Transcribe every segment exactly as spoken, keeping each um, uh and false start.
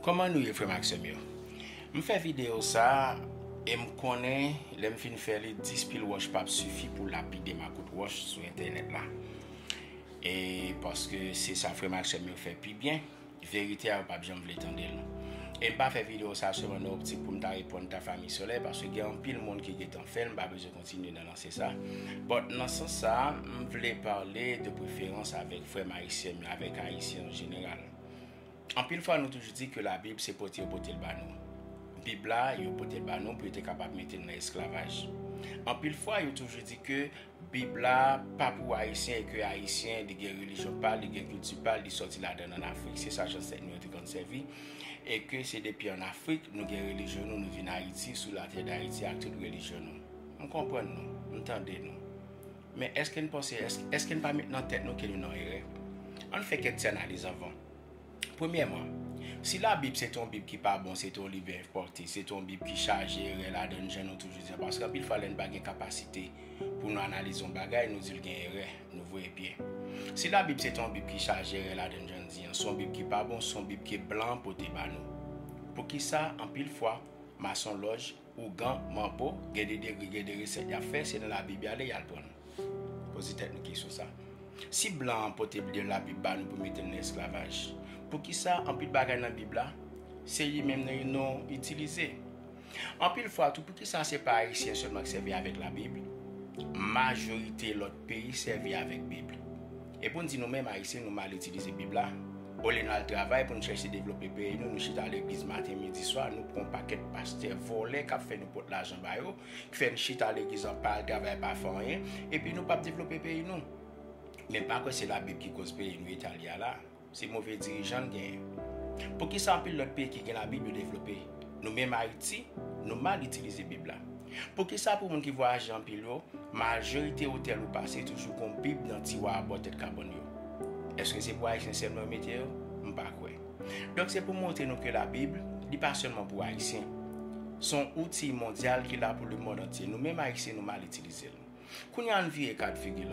Kòman nou ye, frè m ak sè m yo? M fè videyo sa a, e m konnen lè m fin fè li, dis pil wòch p ap sifi pou lapide m ak kout wòch sou entènèt la. E paske se sa frè m ak sè m yo fè pi byen, verite a yo p ap janm vle tande l. E m pa fè videyo sa a sèlman nan optik pou m ta reponn ta fami Solèy, paske gen anpil moun ki gentan fè l, m pa bezwen kontinye nan lanse sa. But nan sans sa a, m vle pale de preferans avèk frè m ayisyen m yo, avèk Ayisyen an jeneral. Anpil fwa, nou toujou di ke Labib se pote yo pote l ba nou. Bib la, yo pote l ba nou pou yo te kapab mete n nan esklavaj. Anpil fwa, yo toujou di ke Bib la pa pou Ayisyen e ke Ayisyen, li gen relijyon pa l, li gen kilti pa l, li sòti ladan l ann Afrik. Se sa zansèt nou yo te konn sèvi. E ke se depi ann Afrik, nou gen relijyon nou, nou vin Ayiti, sou latè Dayiti ak tout relijyon nou. M konprann nou, m tande nou. Men èske n panse, èske, èske n pa met nan tèt nou ke nou nan erè? Ann fè kèk ti analiz anvan. Premyèman, si Labib se te yon Bib ki pa bon, se te yon Liber Fortis, se te yon Bib ki chaje erè ladan l, jan nou toujou di a, paske anpil fwa lè n pa gen kapasite pou nou analize yon bagay, nou di l gen erè, nou voye pye. Si Labib se te yon Bib ki chaje erè ladan l, jan n di a, se yon Bib ki pa bon, se yon Bib ke blan pote ba nou. Poukisa anpil fwa masonlòj, ougan, manbo, gen de degre, gen de resèt y ap fè, se nan Labib y ale, y al pran l? Poze tèt nou kesyon sa. Si blan an pote de Labib ba nou pou mete n nan esklavaj, poukisa anpil bagay nan Bib la, se li menm nou, nou itilize? Anpil fwa tou, poukisa se pa Ayisyen sèlman k sèvi avèk Labib? Majorite lòt peyi sèvi avèk Bib. E pou n di nou menm Ayisyen, nou mal itilize Bib la. Olye n al travay pou n chèche devlope peyi nou, nou chita legliz maten, midi, swa, nou pran yon pakèt pastè vòlè k ap fè nou pot lajan ba yo, k fè n chita legliz an pa al travay, pa fè anyen, epi nou p ap devlope peyi nou. Men pa kwè se Labib ki koz peyi nou eta l ye a la. Se move dirijan n genyen. Poukisa anpil lòt peyi ki gen Labib yo devlope? Nou menm Ayiti, nou mal itilize Bib la. Poukisa pou moun ki vwayaje anpil yo, majorite otèl ou pase toujou gon Bib nan tiwa abò tèt kabann yo? Èske se pou Ayisyen sèlman yo mete yo? M pa kwè. Donk se pou montre nou ke Labib, li pa sèlman pou Ayisyen. Se yon outi mondyal ki la pou lemonn antye. Nou menm Ayisyen, nou mal itilize l. Kounye a, ann vire kad figi l.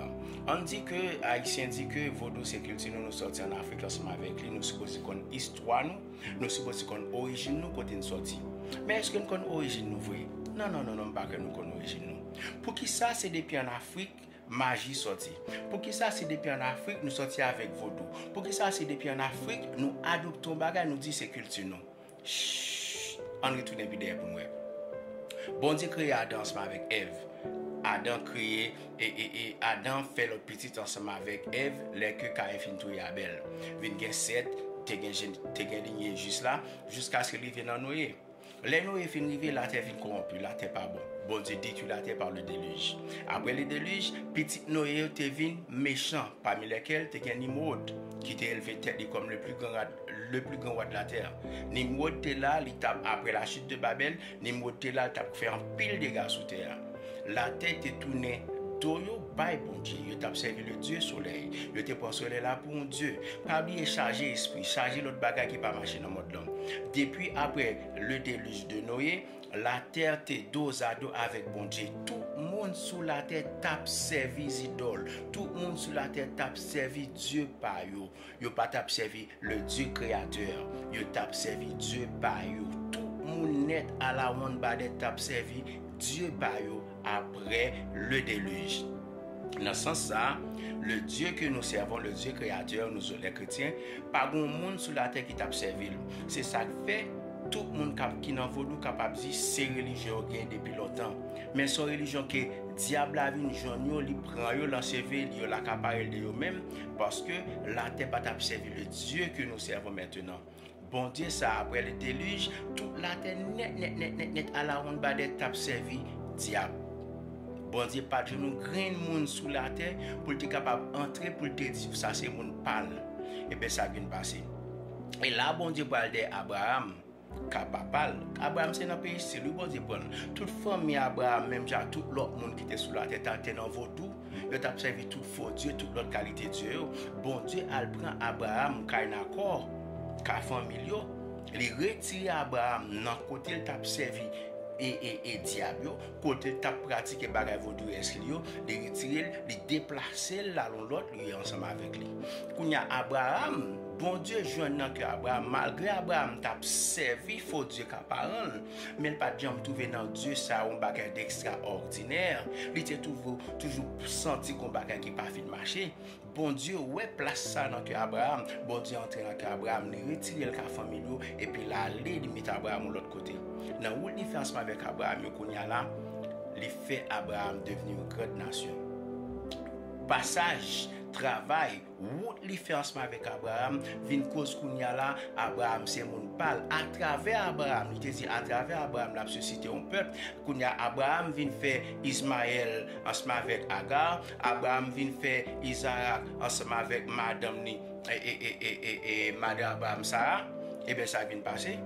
Ann di ke Ayisyen di ke vodou se kilti nou, nou sòti ann Afrik ansanm avèk li, nou sipoze konn istwa nou, nou sipoze konn orijin nou, kote n sòti. Men èske n konn orijin nou vre? Non, non, non, non, m pa kwè nou konn orijin nou. Poukisa se depi ann Afrik maji sòti? Poukisa se depi ann Afrik nou sòti avèk vodou? Poukisa se depi ann Afrik nou adopte yon bagay, nou di se kilti nou? Shh! Ann retounen pi dèyè pou n wè. Bondye kreye Adan ansanm avèk Èv. Adan kreye, e, e, e, Adan fè lòt pitit ansanm avèk Èv, lè ke Kayen fin touye Abèl. Vin gen Sèt, te gen, te gen linye jis la, jiskaske l rive nan Noye. Lè Noye fin rive, latè vin kòwonpi, latè pa bon. Bondye detwi latè pa le delij. Apre le delij, pitit Noye yo te vin mechan, pami lèkèl te gen Nimwod, ki te elve tèt li kòm le plus grand, le plus grand roi de la terre. Nimwod te la, li t ap, apre la chute de Babèl, Nimwod te la, li t ap fè anpil dega sou tè a. Latè te tounen do yo bay Bondye. Yo t ap sèvi le dye solèy. Yo te pran solèy la pou yon dye. Pa bliye chaje espri, chaje lòt bagay ki pa mache nan mond lan. Depi apre le delij de Noye, latè te dozado avèk Bondye. Tout moun sou latè t ap sèvi zidòl. Tout moun sou latè t ap sèvi dye pa yo. Yo pa t ap sèvi le Dieu créateur. Yo t ap sèvi dye pa yo. Tout moun nèt alawonnbadè t ap sèvi dye pa yo apre le delij. Nan sans sa, le Dieu que nous servons, le Dieu créateur, nous autres les chrétiens, pa gen moun sou latè ki t ap sèvi l. Se sa k fè tout moun k ap, ki nan vodou kapab di se relijyon yo genyen depi lontan. Men se yon relijyon ke dyab la vin jwenn yo, li pran yo, l anseveli yo, l akapare l de yo menm, paske latè pa t ap sèvi le Dieu que nous servons maintenant. Bondye sa, apre le delij, tout latè nèt, nèt, nèt, nèt, nèt, alawonnbadè t ap sèvi dyab. Bondye pa t jwenn yon grenn moun sou latè pou l te kapab antre, pou l te di, "Sa se moun pa l." Ebyen, sa k vin pase. E la, Bondye pral dèyè Abraram, ka papa l. Abraram se nan peyi Sid, wi, Bondye pran l. Tout fanmi Abraram, menm jan ak tout lòt moun ki te sou latè, ta te nan vodou. Yo t ap sèvi tout fo dye, tout lòt kalite dye yo. Bondye al pran Abraram kay Nakò, ka fanmi l yo. Li retire Abraram nan kote l t ap sèvi e, e, e dyab yo, kote l t ap pratike bagay vodouyès li yo. Li retire l, li deplase l al yon lòt lye ansanm avèk li. Kounye a, Abraram, Bondye jwenn nan kè Abraram, malgre Abraram t ap sèvi fo dye ka paran l, men l pa t janm twouve nan Dye sa a yon bagay dekstraòdinè. Li te toujou, toujou santi gon bagay ki pa fin mache. Bondye wè plas sa nan kè Abraram. Bondye antre nan kè Abraram, li retire l ka fanmi l yo, epi l ale, li mete Abraram yon lòt kote. Nan wout li fè ansanm avèk Abraram yo kounye a la, li fè Abraram devni yon grand nasyon. Pasaj, travay, wout li fè ansanm avèk Abraram vin koz kounye a la, Abraram se moun pa l. Atravè Abraram, li te di, atravè Abraram, l ap sisite yon pèp. Kounye a, Abraram vin fè Izmayèl ansanm avèk Aga, Abraram vin fè Izarak ansanm avèk madanm li, e, e, e, e, e, e madan Abraram, Sara. Ebyen, sa vin pase.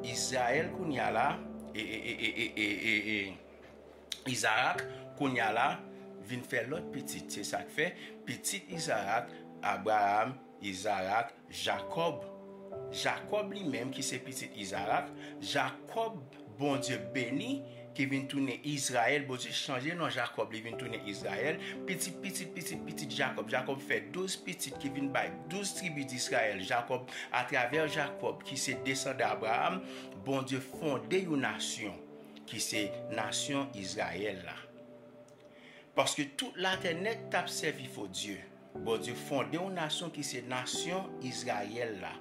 Izrayèl kounye a la, e, e, e, e, e, e, e, e, Izarak, kounye a la, vin fè lòt pitit. Se sa k fè, pitit Izarak, Abraram, Izarak, Jakòb. Jakòb li menm ki se pitit Izarak, Jakòb Bondye beni, ki vin tounen Izrayèl. Bondye chanje non Jakòb, li vin tounen Izrayèl. Pitit, pitit, pitit, pitit Jakòb. Jakòb fè douz pitit ki vin bay douz tribi d Izrayèl. Jakòb, atravè Jakòb, ki se desandan Abraram, Bondye fonde yon nasyon, ki se nasyon Izrayèl la. Paske tout latè nèt t ap sèvi fo dye. Bondye fonde yon nasyon ki se nasyon Izrayèl la.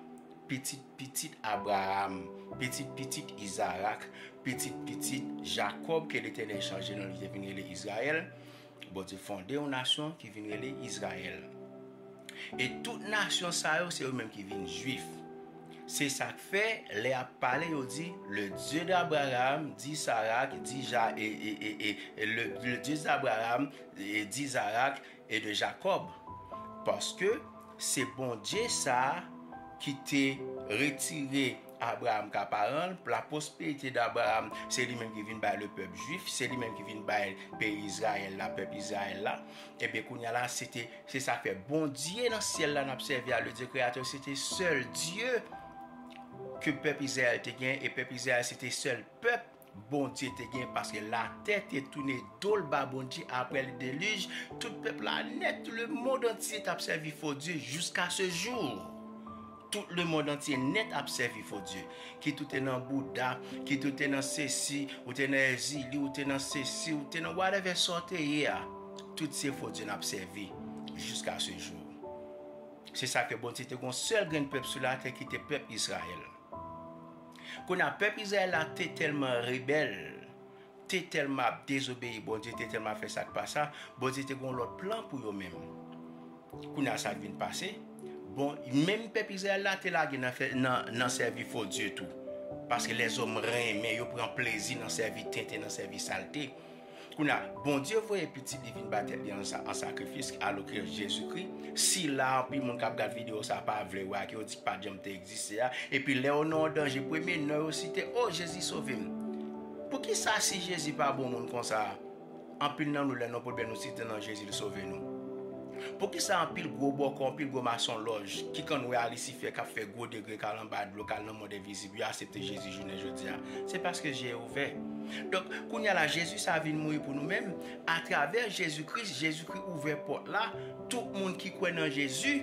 Pitit pitit Abraram, pitit pitit Izarak, pitit pitit Jakòb, ke Letènèl chanje non, li te vin rele Izrayèl. Bondye fonde yon nasyon ki vin rele Izrayèl. E tout nasyon sa yo, se yo menm ki vin jwif. Se sa k fè, lè y ap pale, yo di, le Dieu d'Abraham, d'Isaac, d'Ija-, e, e, e, e, e le, le Dieu d'Abraham, e d'Isaac et de Jacob. Paske se Bondye sa a ki te retire Abraram ka paran l, la prospérité d'Abraham, se li menm ki vin bay le pèp jwif, se li menm ki vin bay peyi Izrayèl la, pèp Izrayèl la. Ebyen, kounye a la, se te, se sa k fè Bondye nan syèl la n ap sèvi a, le Dieu créateur, se te sèl Dye ke pèp Izrayèl te gen, e pèp Izrayèl se te sèl pèp Bondye te gen, paske latè te tounen do l ba Bondye apre le delij. Tout pèp la nèt, le mond antye t ap sèvi fo dye jiska se jou. Tout le mond antye nèt ap sèvi fo dye. Kit ou te nan Bouda, kit ou te nan sesi, ou te nan Èzili, ou te nan sesi, ou te nan whatever sa w te ye a. Tout se fo dye n ap sèvi jiska se jou. Se sa ke Bondye te gon sèl grenn pèp sou latè ki te pèp Izrayèl. Kounye a, pèp Izrayèl la te tèlman rebèl, te tèlman ap dezobeyi Bondye, te tèlman ap fè sa k pa sa, Bondye te gon lòt plan pou yo menm. Kounye a, sa k vin pase, bon, menm pèp Izrayèl la te lage nan fè, nan, nan sèvi fo dye tou. Paske lèzòm renmen, yo pran plezi nan sèvi tenten, nan sèvi salte. Kounye a, Bondye voye pitit li vin bay tèt li an sa-, an sakrifis, alòske Jezikri, sila anpil moun k ap gad videyo sa pa vle wè a, ke yo di k pa t janm te egziste a, epi lè yo nan yon danje, premye non yo site, o, Jezi sove m. Poukisa si Jezi pa bon moun konsa, anpil nan nou lè nan pwoblèm nou site non Jezi l sove nou? Poukisa anpil gwo bòkò, anpil gwo masonlòj, ki konn wè a Lisifè k ap fè gwo degre, k al anba dlo, k al nan mond envizib, yo aksepte Jezi jounen jodi a? Se paske je yo ouvè. Donk, kounye a la, Jezi sa vin mouri pou nou menm. Atravè Jezikri, Jezikri ouvè pòt la. Tout moun ki kwè nan Jezi,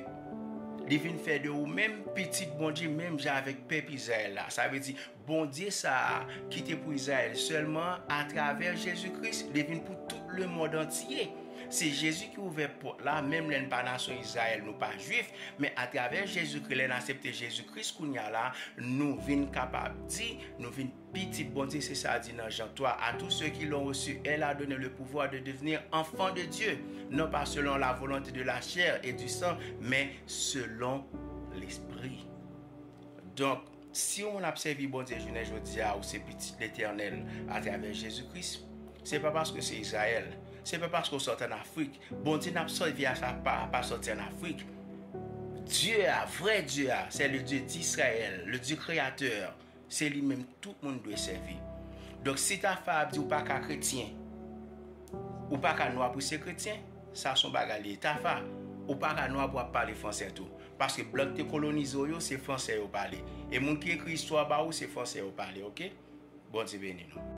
li vin fè de ou menm pitit Bondye, menm jan avèk pèp Izrayèl la. Sa vle di, Bondye sa a ki te pou Izrayèl sèlman, atravè Jezikri, li vin pou tout lemonn antye. Se Jezi ki ouvè pòt la, menm lè n pa nasyon Izrayèl, nou pa jwif, men atravè Jezikri, lè n aksepte Jezikri kounye a la, nou vin kapab di, nou vin pitit Bondye, se sa di nan Jan twa, à tous ceux qui l'ont reçu, elle a donné le pouvoir de devenir enfants de Dieu, non pas selon la volonté de la chair et du sang, mais selon l'Esprit. Donk, si yon moun ap sèvi Bondye jounen jodi a, ou se pitit Letènèl atravè Jezikri, se pa paske se Izrayèl, se pa paske w sòti ann Afrik. Bondye n ap sèvi a sa pa, pa sòti ann Afrik. Dye a, vrè Dye a, c'est le Dieu d'Israël, le Dieu créateur. Se li menm tout moun dwe sèvi. Donk, si Tafa ap di ou pa ka kretyen, ou pa ka nwa pou se kretyen, sa se yon bagay li ye. Tafa, ou pa ka nwa pou w ap pale fransè tou. Paske blan ki te kolonize w yo, se fransè yo pale. E moun ki ekri istwa ba ou, se fransè yo pale, oke? Bondye beni nou.